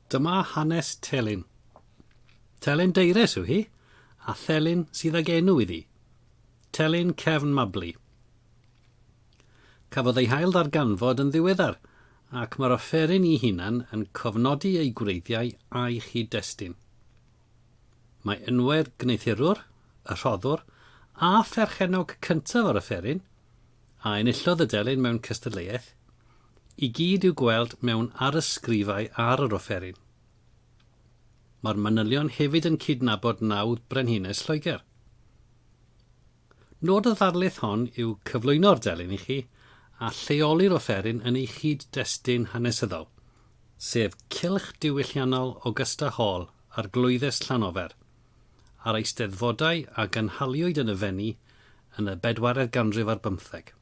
Dyma hanes telyn. Telyn deires yw hi, a thelyn sydd ag enw iddi. Telyn Cefn Mabli. Cafodd ei hail ddarganfod yn ddiweddar, ac mae'r offeryn i hunan yn cofnodi ei gwreiddiau a'i chyd-destun. Mae enwau'r gwneuthurwr, y rhoddwr, a pherchennog cyntaf yr offeryn, a enillodd y delyn mewn cystadleuaeth, i gyd i'w gweld mewn arysgrifau ar yr offeryn. Mae'r manylion hefyd yn cydnabod nawdd Brenhines Lloegr. Nod y ddarlith hon yw cyflwyno'r delyn i chi a lleoli'r offeryn yn ei chyd-destun hanesyddol, sef cylch diwylliannol Augusta Hall, Arglwyddes Llanofer, a'r eisteddfodau a gynhaliwyd yn y Fenni yn y bedwaredd ganrif ar bymtheg.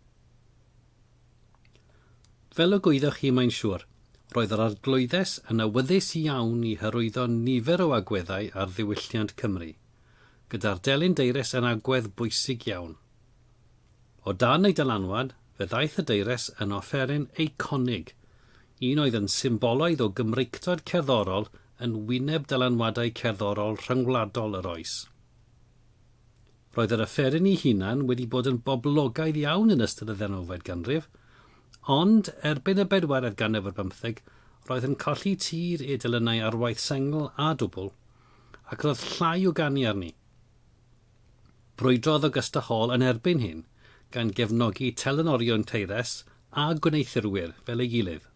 Fel y gwyddoch chi mae'n siŵr, roedd yr Arglwyddes yn awyddus iawn i hyrwyddo nifer o agweddau ar ddiwylliant Cymru, gyda'r delyn deires yn agwedd bwysig iawn. O dan ei dylanwad, fe ddaeth y deires yn offeryn eiconig, un oedd yn symbolaidd o Gymreictod cerddorol yn wyneb dylanwadau cerddorol rhyngwladol yr oes. Roedd yr offeryn ei hunan wedi bod yn boblogaidd iawn yn ystod y ddeunawfed ganrif, ond erbyn y bedwaredd ganrif ar bymtheg roedd yn colli tir ei delynau ar waith sengl a dwbl, ac roedd llai o ganu arni. Brwydrodd Augusta Hall yn erbyn hyn, gan gefnogi telynorion teires a gwneuthurwyr fel ei gilydd.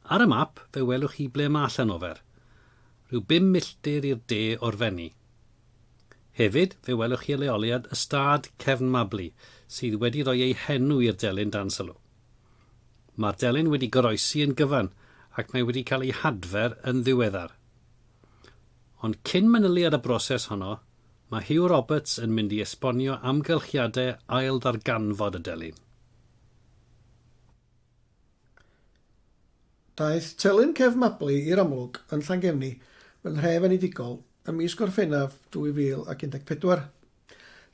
Ar y map, fe welwch chi ble mae Llanofer, rhyw bum milltir i'r de o'r Fenni. Hefyd, fe welwch chi leoliad ystâd Cefn Mabli, sydd wedi rhoi ei henw i'r delyn dan sylw. Mae'r delyn wedi goroesi yn gyfan ac mae wedi cael ei hadfer yn ddiweddar. Ond cyn manylu ar y broses honno, mae Huw Roberts yn mynd i esbonio amgylchiadau ail-ddarganfod y delyn. Daeth telyn Cefn Mabli i'r amlwg yn Llangefni, fy nhref enedigol, ym mis Gorffennaf 2014.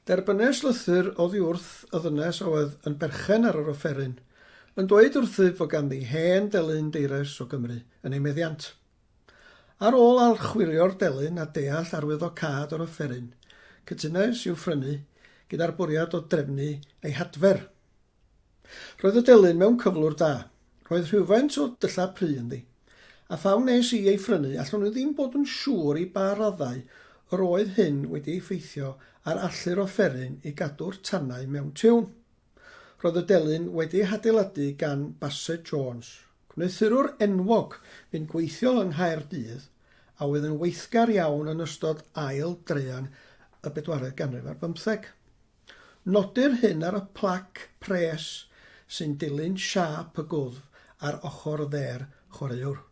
Derbyniais lythyr oddi wrth y ddynes a oedd yn berchen ar yr offeryn, yn dweud wrthyf fod ganddi hen delyn deires o Gymru yn ei meddiant. Ar ôl archwilio'r delyn a deall arwyddocâd yr offeryn, cytunais i'w phrynu gyda'r bwriad o drefnu ei hadfer. Roedd y delyn mewn cyflwr da. Roedd rhywfaint o dyllau pry ynddi. A phan wnes i ei phrynu, allwn i ddim bod yn siŵr i ba raddau yr oedd hyn wedi effeithio ar allu'r offeryn i gadw'r tannau mewn tiwn. Roedd y delyn wedi ei hadeiladu gan Bassett Jones, gwneuthurwr enwog fu'n gweithio yng Nghaerdydd a oedd yn weithgar iawn yn ystod ail draean y bedwaredd ganrif ar bymtheg. Nodir hyn ar y plac pres sy'n dilyn siâp y gwddf ar ochr dde'r chwaraewr.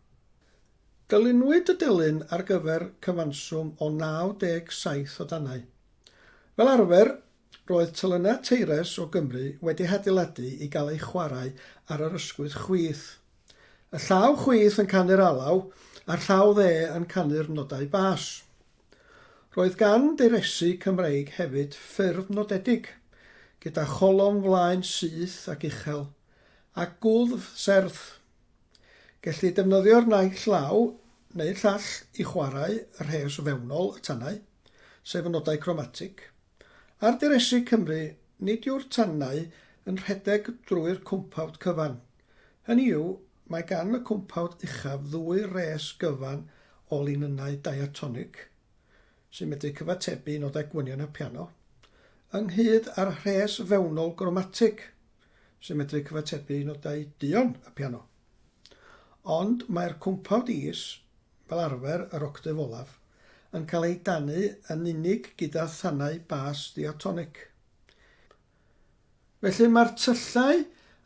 Dylunwyd y delyn ar gyfer cyfanswm o 97 o dannau. Fel arfer, roedd telynau teires o Gymru wedi hadeiladu i gael eu chwarae ar yr ysgwydd chwith. Y llaw chwith yn canu'r alaw a'r llaw dde yn canu'r nodau bas. Roedd gan deiresi Cymreig hefyd ffurf nodedig, gyda cholofn flaen syth ac uchel, a gwddf serth. Gellid defnyddio'r naill law neu'r llall i chwarae y rhes fewnol y tannau, sef y nodau cromatig. Ar deiresi Cymru, nid yw'r tannau yn rhedeg drwy'r cwmpawd cyfan. Hynny yw, mae gan y cwmpawd uchaf ddwy res gyfan o linynnau diatonig, sy'n medru cyfatebu i nodau gwynion y piano, ynghyd â'r rhes fewnol gromatig, sy'n medru cyfatebu i nodau duon y piano. Ond mae'r cwmpawd is, fel arfer yr octef olaf, yn cael ei danu yn unig gyda thannau bas diatonig. Felly mae'r tyllau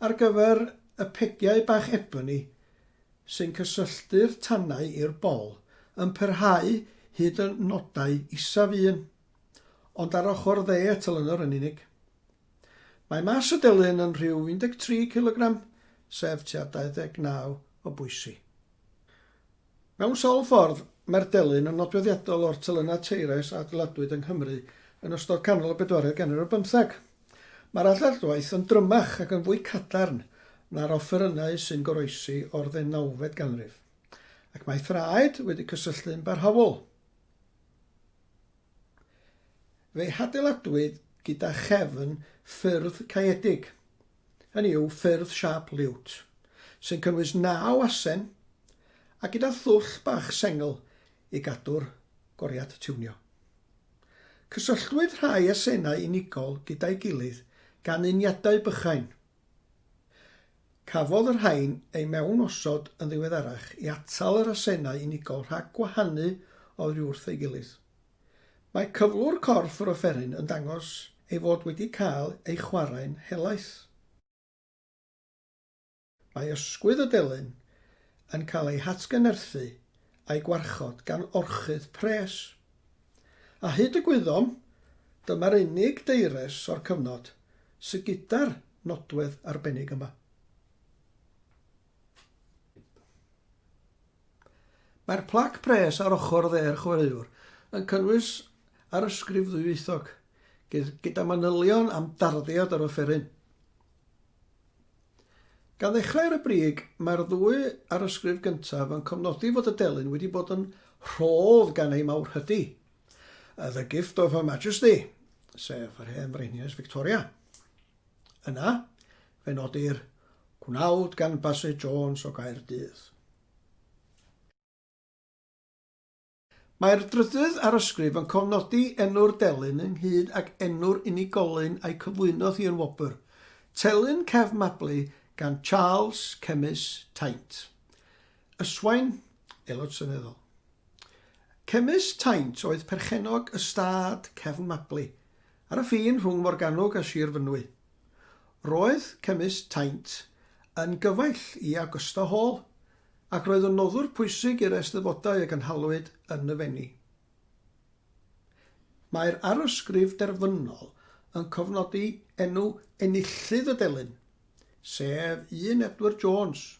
ar gyfer y pegiau bach ebony sy'n cysylltu'r tannau i'r bol yn parhau hyd y nodau isaf un, ond ar ochr dde y telynor yn unig. Mae mas y delyn yn rhyw 13 cilogram, sef tua 29 o bwysi. Mewn sawl ffordd, mae'r delyn yn nodweddiadol o'r telynau teires a adeiladwyd yng Nghymru yn ystod canol y bedwaredd ganrif ar bymtheg. Mae'r adeiladwaith yn drymach ac yn fwy cadarn na'r offerynnau sy'n goroesi o'r ddeunawfed ganrif, ac mae thraed wedi cysylltu'n barhaol. Fe'i hadeiladwyd gyda chefn ffyrdd caeëdig, hynny yw ffyrdd siâp liwt, sy'n cynnwys naw asen a gyda thwll bach sengl i gadw'r goriad tiwnio. Cysylltwyd rhai asenau unigol gyda'i gilydd gan uniadau bychain. Cafodd y rhain eu mewnosod yn ddiweddarach i atal yr asenau unigol rhag gwahanu oddi wrth ei gilydd. Mae cyflwr corff yr offeryn yn dangos ei fod wedi cael ei chwarae'n helaeth. Mae ysgwydd y delyn yn cael ei hatgyfnerthu a'i gwarchod gan orchudd pres. A hyd y gwyddom, dyma'r unig deires o'r cyfnod sy gyda'r nodwedd arbennig yma. Mae'r plac pres ar ochr dde'r chwaraewr yn cynnwys arysgrif ddwyieithog, gyda manylion am darddiad yr offeryn. Gan ddechrau ar y brig, mae'r ddwy arysgrif gyntaf yn cofnodi fod y delyn wedi bod yn rhodd gan ei Mawrhydi, The Gift of Her Majesty, sef yr hen Frenhines Victoria. Yna, fe nodir Gwnawd gan Bassett Jones o Gaerdydd. Mae'r drydydd arysgrif yn cofnodi enw'r delyn ynghyd ag enw'r unigolyn a'i cyflwynodd hi yn wobr, Telyn Cefn Mabli gan Charles Kemys Taint. Yswain, Aelod Seneddol. Kemys Taint oedd perchennog ystâd Cefn Mabli, ar y ffin rhwng Morgannwg a Sir Fynwy. Roedd Kemys Taint yn gyfaill i Augusta Hall, ac roedd yn noddwr pwysig i'r eisteddfodau a gynhaliwyd yn y Fenni. Mae'r arysgrif derfynol yn cofnodi enw enillydd y delyn, sef un Edward Jones,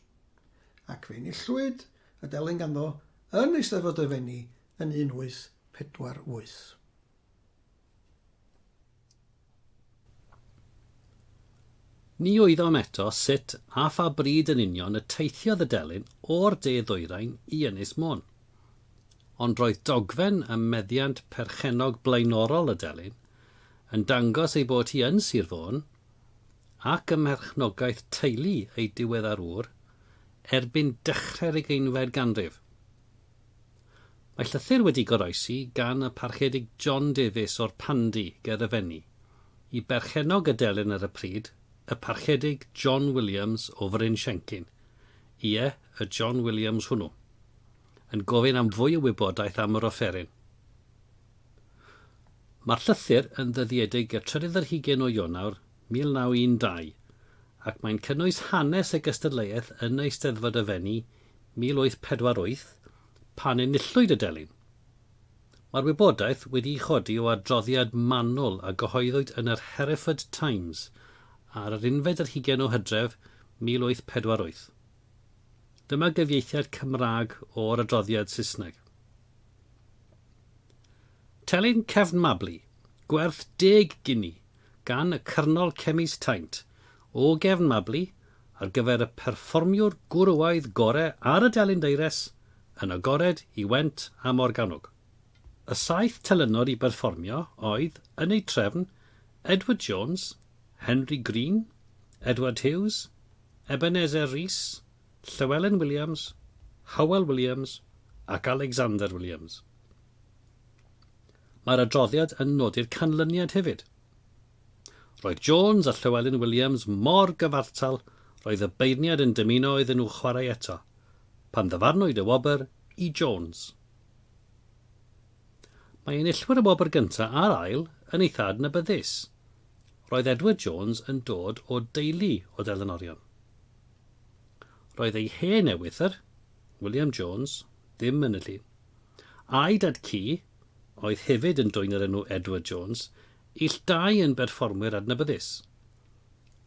ac fe enillwyd y delyn ganddo yn Eisteddfod y Fenni yn 1848. Ni wyddom eto sut a pha bryd yn union y teithiodd y delyn o'r de ddwyrain i Ynys Môn. Ond roedd dogfen ym meddiant perchennog blaenorol y delyn yn dangos ei bod hi yn Sir Fôn ac ym mherchnogaeth teulu ei diweddar ŵr erbyn dechrau'r ugeinfed ganrif. Mae llythyr wedi goroesi gan y Parchedig John Davies o'r Pandy ger y Fenni, i berchennog y delyn ar y pryd, y Parchedig John Williams o Fryn Siencyn, ie, y John Williams hwnnw, yn gofyn am fwy o wybodaeth am yr offeryn. Mae'r llythyr yn ddyddiedig y trydydd ar hugain o Ionawr 1912, ac mae'n cynnwys hanes y gystadleuaeth yn Eisteddfod y Fenni 1848, pan enillwyd y delyn. Mae'r wybodaeth wedi'i chodi o adroddiad manwl a gyhoeddwyd yn yr Hereford Times ar yr unfed ar hugain o Hydref 1848. Dyma gyfieithiad Cymraeg o'r adroddiad Saesneg. Telyn Cefn Mabli, gwerth deg gini, gan y Cyrnol Cemis Taint, o Gefn Mabli, ar gyfer y perfformiwr gwrywaidd gore ar y delyn deires, yn agored i Went a Morgannwg. Y saith telynor i berfformio oedd, yn eu trefn, Edward Jones, Henry Green, Edward Hughes, Ebenezer Rees, Llewelyn Williams, Hywel Williams ac Alexander Williams. Mae'r adroddiad yn nodi'r canlyniad hefyd. Roedd Jones a Llewelyn Williams mor gyfartal roedd y beirniad yn dymuno iddyn nhw chwarae eto, pan ddyfarnwyd y wobr i Jones. Mae enillwyr y wobr gyntaf a'r ail yn eitha adnabyddus. Roedd Edward Jones yn dod o deulu o delynorion. Roedd ei hen ewythr, William Jones, ddim yn y llun, a'i dad-cu, oedd hefyd yn dwyn yr enw Edward Jones, Ill dau yn berfformwyr adnabyddus.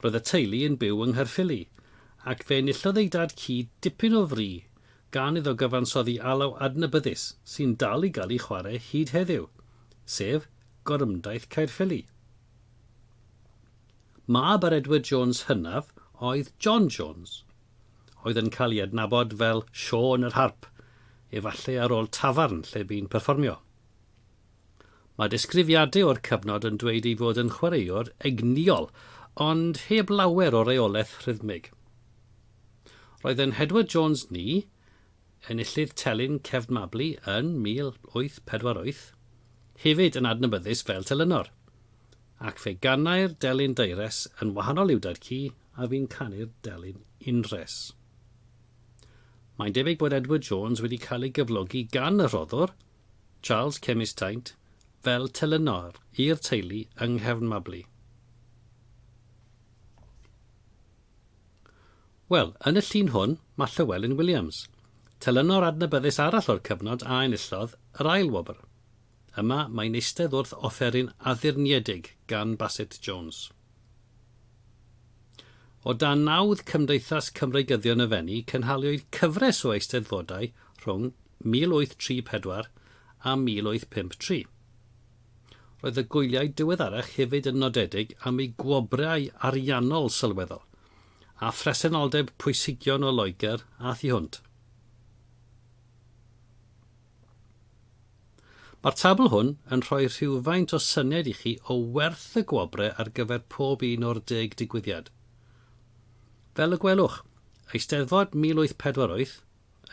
Roedd y teulu yn byw yng Nghaerffili, ac fe enillodd ei dad-cu dipyn o fri gan iddo gyfansoddi alaw adnabyddus sy'n dal i gael ei chwarae hyd heddiw, sef Gorymdaith Caerffili. Mab yr Edward Jones hynaf oedd John Jones, oedd yn cael ei adnabod fel Siôn yr Harp, efallai ar ôl tafarn lle bu'n perfformio. Mae disgrifiadau o'r cyfnod yn dweud ei fod yn chwaraewr egnïol, ond heb lawer o reolaeth rhythmig. Roedd yn Edward Jones ni, enillydd telyn Cefn Mabli yn 1848, hefyd yn adnabyddus fel telynor, ac fe ganai'r delyn daeres yn wahanol i'w dad-cu a fu'n canu'r delyn unrhes. Mae'n debyg bod Edward Jones wedi cael ei gyflogi gan y rhoddwr, Charles Kemys Taint, fel telynor i'r teulu yng Nghefn Mabli. Wel, yn y llun hwn mae Llywelyn Williams, telynor adnabyddus arall o'r cyfnod a enillodd yr ail wobr. Yma mae'n eistedd wrth offeryn addurniedig gan Bassett Jones. O dan nawdd Cymdeithas Cymreigyddion y Fenni cynhaliwyd cyfres o eisteddfodau rhwng 1834 a 1853. Roedd y gwyliau diweddarach hefyd yn nodedig am eu gwobrau ariannol sylweddol, a phresenoldeb pwysigion o Loegr a thu hwnt. Mae'r tabl hwn yn rhoi rhywfaint o syniad i chi o werth y gwobrau ar gyfer pob un o'r deg digwyddiad. Fel y gwelwch, Eisteddfod 1848,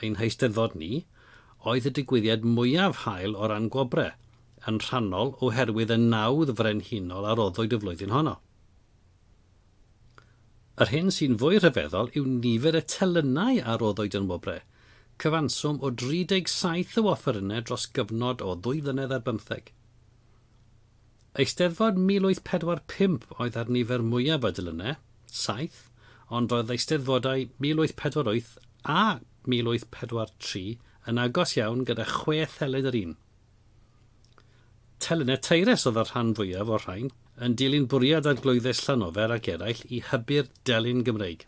Ein Heisteddfod ni oedd y digwyddiad mwyaf hael o ran gwobrau, yn rhannol oherwydd y nawdd frenhinol a roddwyd y flwyddyn honno. Yr hyn sy'n fwy rhyfeddol yw nifer y telynau a roddwyd yn wobrau, cyfanswm o 37 o offerynnau dros gyfnod o ddwy flynedd ar bymtheg. Eisteddfod 1845 oedd â'r nifer mwyaf o delynau, saith, ond roedd eisteddfodau 1848 a 1843 yn agos iawn gyda chwe thelyn yr un. Telynau teires oedd y rhan fwyaf o'r rhain, yn dilyn bwriad Arglwyddes Llanofer ac eraill i hybu'r delyn Gymreig.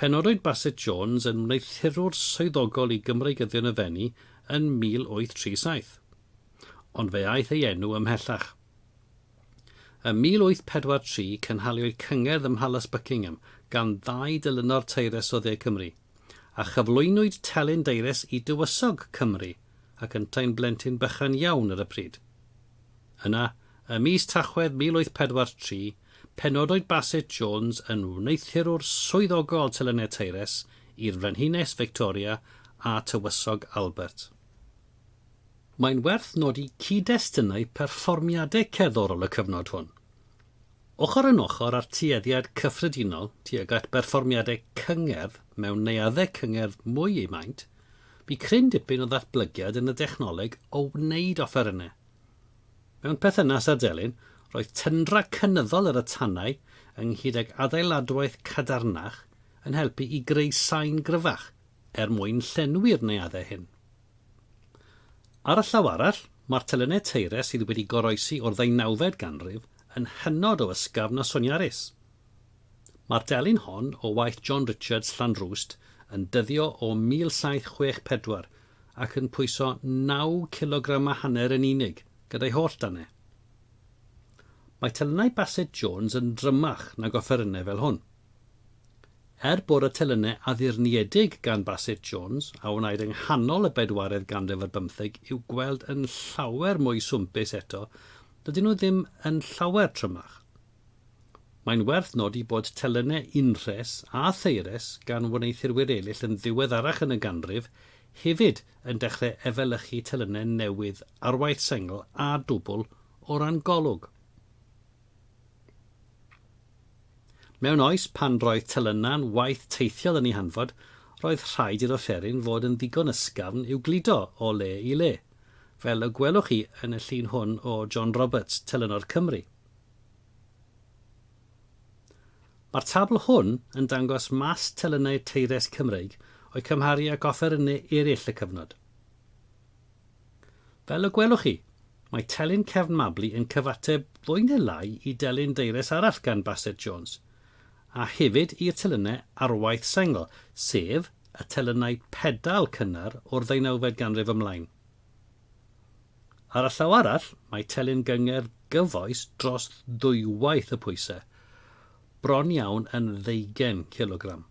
Penodwyd Bassett Jones yn wneuthurwr swyddogol i Gymreigyddion y Fenni yn 1837. Ond fe aeth ei enw ymhellach. Ym 1843 cynhaliwyd cyngerdd ym Mhalas Buckingham gan ddau delynor teires o dde Cymru, a chyflwynwyd telyn deires i Dywysog Cymru, ac yntau'n blentyn bychan iawn ar y pryd. Yna, ym mis Tachwedd 1843, penodwyd Bassett Jones yn wneuthurwr swyddogol telynau teires i'r Frenhines Victoria a Tywysog Albert. Mae'n werth nodi cyd-destunau perfformiadau cerddorol y cyfnod hwn. Ochr yn ochr â'r tueddiad cyffredinol tuag at berfformiadau cyngerdd mewn neuaddau cyngerdd mwy eu maint, bu cryn dipyn o ddatblygiad yn y dechnoleg o wneud offerynnau. Mewn perthynas â'r delyn, roedd tyndra cynyddol ar y tannau, ynghyd ag adeiladwaith cadarnach, yn helpu i greu sain gryfach, er mwyn llenwi'r neuaddau hyn. Ar y llaw arall, mae'r telynau teire sydd wedi goroesi o'r ddeunawfed ganrif yn hynod o ysgafn a soniarus. Mae'r delyn hon o waith John Richards, Llanrwst, yn dyddio o 1764 ac yn pwyso naw cilogram a hanner yn unig, gyda'i holl dannau. Mae telynau Bassett Jones yn drymach nag offerynnau fel hwn. Er bod y telynau addurniedig gan Bassett Jones, a wnaed yng nghanol y bedwaredd ganrif ar bymtheg, i'w gweld yn llawer mwy swmpus eto, dydyn nhw ddim yn llawer trymach. Mae'n werth nodi bod telynau unrhes a theires gan wneuthurwyr eraill yn ddiweddarach yn y ganrif hefyd yn dechrau efelychu telynau newydd arwaith sengl a dwbl o ran golwg. Mewn oes pan roedd telynau'n waith teithiol yn ei hanfod, roedd rhaid i'r offeryn fod yn ddigon ysgafn i'w gludo o le i le, fel y gwelwch chi yn y llun hwn o John Roberts, telynor Cymru. Mae'r tabl hwn yn dangos mas telynau teires Cymreig o'u cymharu ag offerynnau eraill y cyfnod. Fel y gwelwch chi, mae telyn Cefn Mabli yn cyfateb fwy neu lai i delyn deires arall gan Bassett Jones, a hefyd i'r telynau arwaith sengl, sef y telynau pedal cynnar o'r ddeunawfed ganrif ymlaen. Ar y llaw arall, mae telyn gyngerdd gyfoes dros ddwywaith y pwysau. bron iawn yn ddeugain cilogram.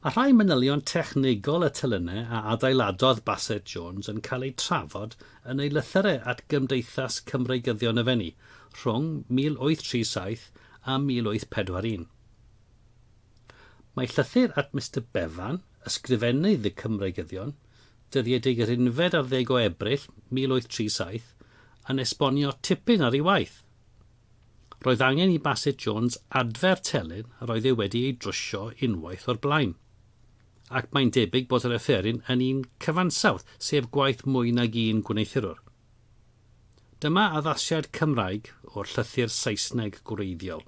Mae rhai manylion technegol y telynau a adeiladodd Bassett Jones yn cael eu trafod yn ei lythyrau at Gymdeithas Cymreigyddion y Fenni rhwng 1837 a 1841. Mae llythyr at Mister Bevan, ysgrifennydd y Cymreigyddion, dyddiedig yr unfed ar ddeg o Ebrill 1837, yn esbonio tipyn ar ei waith. Roedd angen i Bassett Jones adfer telyn yr oedd e wedi ei drwsio unwaith o'r blaen. Ac mae'n debyg bod yr offeryn yn un cyfansawdd, sef gwaith mwy nag un gwneuthurwr. Dyma addasiad Cymraeg o'r llythyr Saesneg gwreiddiol.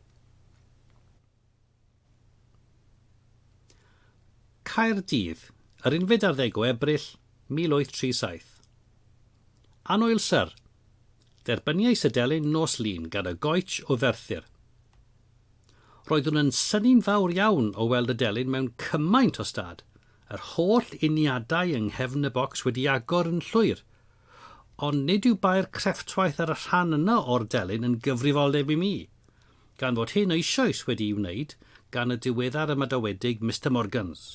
Caerdydd, yr unfed ar ddeg o Ebrill, 1837. Annwyl Syr, Derbyniais y delyn nos Lun gan y goets o Ferthyr. Roeddwn yn synnu'n fawr iawn o weld y delyn mewn cymaint o stad, yr holl uniadau yng nghefn y bocs wedi agor yn llwyr. Ond nid yw bai'r crefftwaith ar y rhan yna o'r delyn yn gyfrifoldeb i mi, gan fod hyn eisoes wedi'i wneud gan y diweddar ymadawedig Mister Morgans.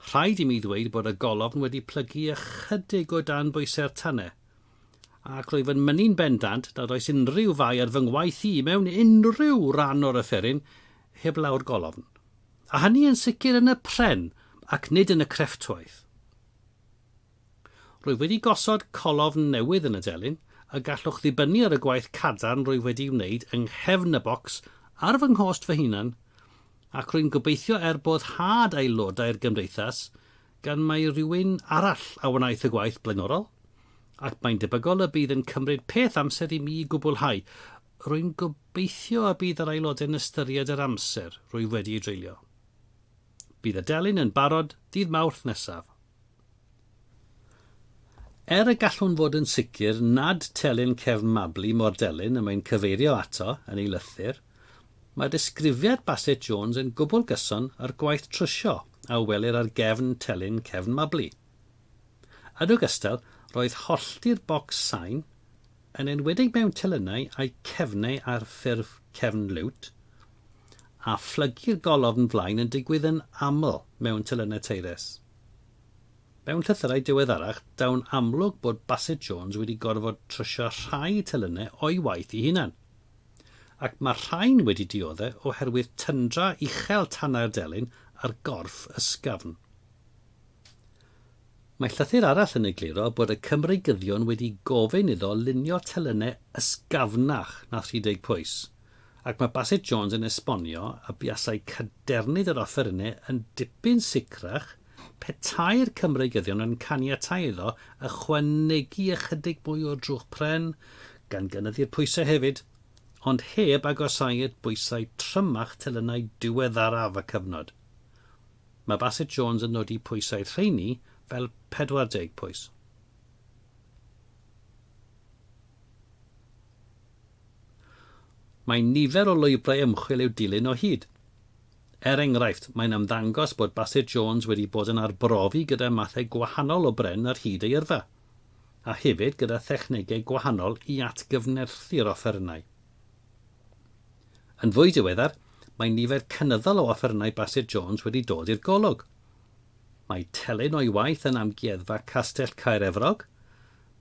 Rhaid i mi ddweud bod y golofn wedi plygu ychydig o dan bwysau'r tanau, ac rwyf yn mynnu'n bendant nad oes unrhyw fai ar fy ngwaith i mewn unrhyw ran o'r offeryn heblaw'r golofn, a hynny yn sicr yn y pren ac nid yn y crefftwaith. Rwyf wedi gosod colofn newydd yn y delyn, a gallwch ddibynnu ar y gwaith cadarn rwyf wedi'i wneud yng nghefn y bocs ar fy nghost fy hunan, ac rwy'n gobeithio er boddhad aelodau'r Gymdeithas, gan mai rhywun arall a wnaeth y gwaith blaenorol, ac mae'n debygol y bydd yn cymryd peth amser i mi gwblhau. Rwy'n gobeithio y bydd yr aelodau'n ystyried yr amser rwyf wedi ei dreulio. Bydd y delyn yn barod ddydd Mawrth nesaf. Er y gallwn fod yn sicr nad telyn cefn Mabli mo'r delyn y mae'n cyfeirio ato yn ei lythyr, mae disgrifiad Bassett Jones yn gwbl gyson â'r gwaith trwsio a welir ar gefn telyn cefn Mabli. Yn ogystal, roedd hollti'r bocs sain, yn enwedig mewn telynau a'u cefnau ar ffurf cefn liwt, a phlygu'r golofn flaen yn digwydd yn aml mewn telynau teires. Mewn llythyrau diweddarach, daw'n amlwg bod Bassett Jones wedi gorfod trwsio rhai telynau o'i waith ei hunan. Ac mae'r rhain wedi diodde' oherwydd tyndra uchel tannau'r delyn ar gorff ysgafn. Mae llythyr arall yn egluro bod y Cymreigyddion wedi gofyn iddo lunio telynau ysgafnach na 30 pwys, ac mae Bassett Jones yn esbonio y buasai cadernid yr offerynnau yn dipyn sicrach petai'r Cymreigyddion yn caniatáu iddo ychwanegu ychydig mwy o drwch pren, gan gynyddu'r pwysau hefyd, ond heb agosáu at bwysau trymach telynau diweddaraf y cyfnod. Mae Bassett Jones yn nodi pwysau'r rheini fel 40 pwys. Mae nifer o lwybrau ymchwil i'w dilyn o hyd. Er enghraifft, mae'n ymddangos bod Bassett Jones wedi bod yn arbrofi gyda mathau gwahanol o bren ar hyd ei yrfa, a hefyd gyda thechnegau gwahanol i atgyfnerthu'r offerynnau. Yn fwy diweddar, mae nifer cynyddol o offerynnau Bassett Jones wedi dod i'r golwg. Mae telyn o'i waith yn Amgueddfa Castell Caer Efrog.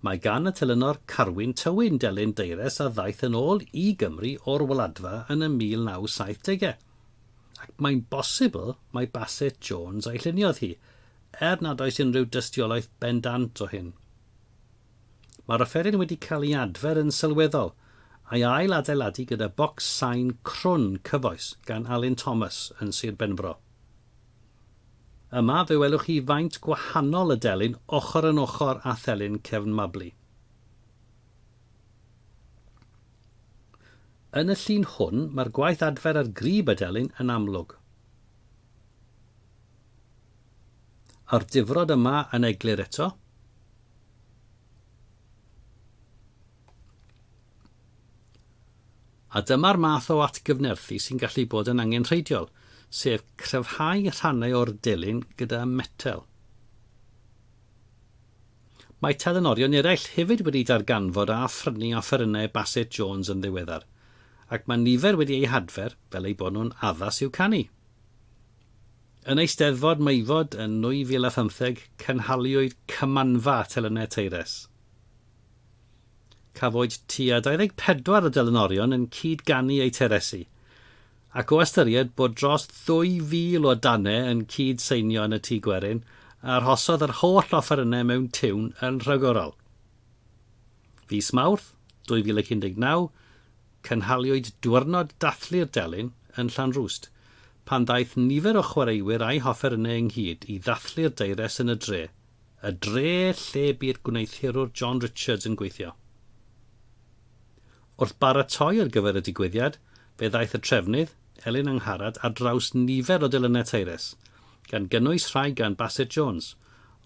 Mae gan y telynor Carwyn Tywyn delyn deires a ddaeth yn ôl i Gymru o'r Wladfa yn y 1970au, ac mae'n bosibl mai Bassett Jones a'i lluniodd hi, er nad oes unrhyw dystiolaeth bendant o hyn. Mae'r offeryn wedi cael ei adfer yn sylweddol, a'i ail-adeiladu gyda bocs sain crwn cyfoes gan Alun Thomas yn Sir Benfro. Yma fe welwch chi faint gwahanol y delyn ochr yn ochr â thelyn Cefn Mabli. Yn y llun hwn mae'r gwaith adfer ar grib y delyn yn amlwg. A'r difrod yma yn eglur eto. A dyma'r math o atgyfnerthu sy'n gallu bod yn angenrheidiol, sef cryfhau rhannau o'r delyn gyda metel. Mae telynorion eraill hefyd wedi darganfod a phrynu offerynnau Basset Jones yn ddiweddar, ac mae nifer wedi eu hadfer fel eu bod nhw'n addas i'w canu. Yn Eisteddfod Meifod yn 2015 cynhaliwyd Cymanfa Telynau Teires. Cafwyd tua 24 o delynorion yn cyd-ganu eu teresi, ac o ystyried bod dros 2,000 o danau yn cyd-seinio yn y Tŷ Gwerin, arhosodd yr holl offerynnau mewn tiwn yn rhagorol. Fis Mawrth 2019, cynhaliwyd Dwyrnod Dathlu'r Delyn yn Llanrwst, pan ddaeth nifer o chwaraewyr a'u hofferynnau ynghyd i ddathlu'r deires yn y dre, y dre lle bu'r gwneuthurwr John Richards yn gweithio. Wrth baratoi ar gyfer y digwyddiad, fe ddaeth y trefnydd, Elin Angharad, ar draws nifer o delynau Tyrus, gan gynnwys rhai gan Bassett Jones,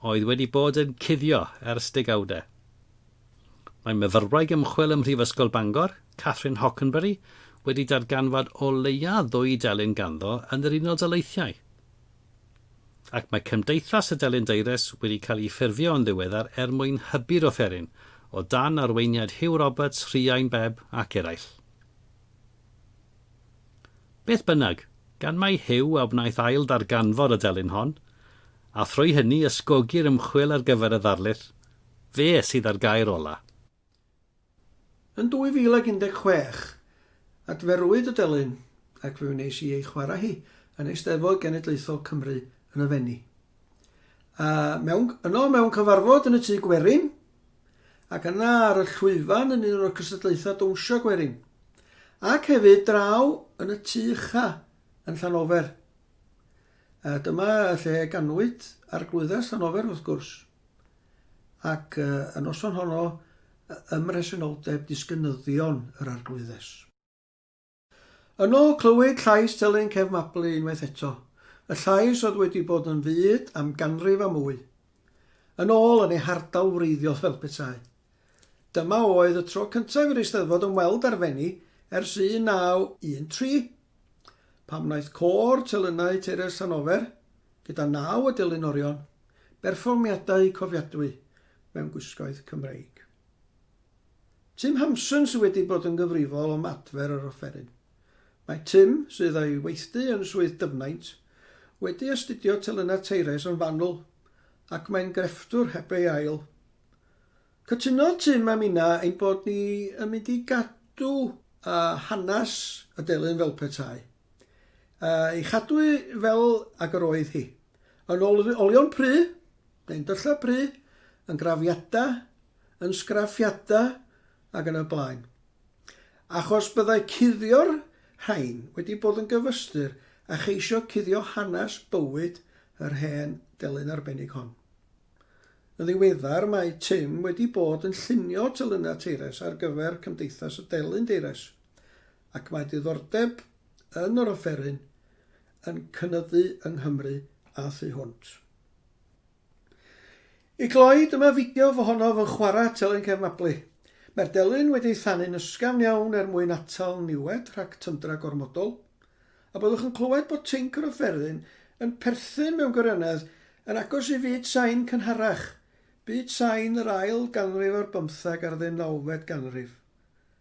oedd wedi bod yn cuddio ers degawdau. Mae myfyrwraig ymchwil ym Mhrifysgol Bangor, Catherine Hockenbury, wedi darganfod o leia ddwy delyn ganddo yn yr Unol Daleithiau. Ac mae Cymdeithas y Delyn Deires wedi cael ei ffurfio yn ddiweddar er mwyn hybu'r offeryn, o dan arweiniad Huw Roberts, Rhiain Bebb ac eraill. Beth bynnag, gan mai Huw a wnaeth ail-ddarganfod y delyn hon, a thrwy hynny ysgogi'r ymchwil ar gyfer y ddarlith, fe sydd â'r gair ola'. Yn 2016, adferwyd y delyn ac fe wnes i ei chwarae hi yn Eisteddfod Genedlaethol Cymru yn y Fenni. A mewn, yno mewn cyfarfod yn y Tŷ Gwerin, ac yna ar y llwyfan yn un o'r cystadlaethau dawnsio gwerin, ac hefyd draw yn y Tŷ Ucha yn Llanofer. A dyma lle ganwyd Arglwyddes Llanofer wrth gwrs. ac y noson honno ym mhresenoldeb disgynyddion yr Arglwyddes. Yno, clywyd llais telyn Cefn Mabli unwaith eto, y llais oedd wedi bod yn fud am ganrif a mwy. Yn ôl yn ei hardal wreiddiol fel petai. Dyma oedd y tro cyntaf i'r Eisteddfod ymweld â'r Fenni ers 1913, pan wnaeth côr telynau Teires Llanofer, gyda naw o delynorion, berfformiadau cofiadwy mewn gwisgoedd Cymreig. Tim Hampson sydd wedi bod yn gyfrifol am adfer yr offeryn. Mae Tim, sydd â'i weithdy yn Swydd Dyfnaint, wedi astudio telynau Teires yn fanwl ac mae'n grefftwr heb ei ail. Cytunodd Tim a minnau ein bod ni yn mynd i gadw hanes y delyn fel petai. Ei chadw fel ag yr oedd hi. Yn ôl olion pry, neu'n dyllau pry, yn grafiadau, yn sgraffiadau ac yn y blaen. Achos byddai cuddio'r rhain wedi bod yn gyfystyr â cheisio cuddio hanes bywyd yr hen delyn arbennig hon. Yn ddiweddar mae Tim wedi bod yn llunio telynau teires ar gyfer Cymdeithas y Delyn Deires, ac mae diddordeb yn yr offeryn yn cynyddu yng Nghymru a thu hwnt. I gloi, dyma fideo fohonof yn chwarae telyn Cefn Mabli. Mae'r delyn wedi ei thanu'n ysgafn iawn er mwyn atal niwed rhag tyndra gormodol, a byddwch yn clywed bod tinc yr offeryn yn perthyn mewn gwirionedd yn agos i fyd sain cynharach, byd sain yr ail ganrif ar bymtheg a'r ddeunawfed ganrif.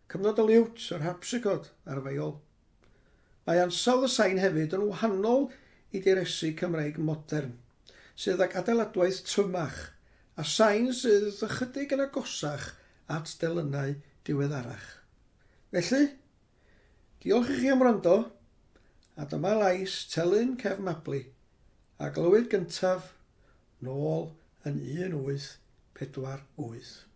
Cyfnod y liwt, yr harpsichord a'r feiol. Mae ansawdd y sain hefyd yn wahanol i deiresi Cymreig modern, sydd ag adeiladwaith trymach, a sain sydd ychydig yn agosach at delynau diweddarach. Felly, diolch i chi am wrando, a dyma lais telyn Cefn Mabli, a glywyd gyntaf nôl yn 1848.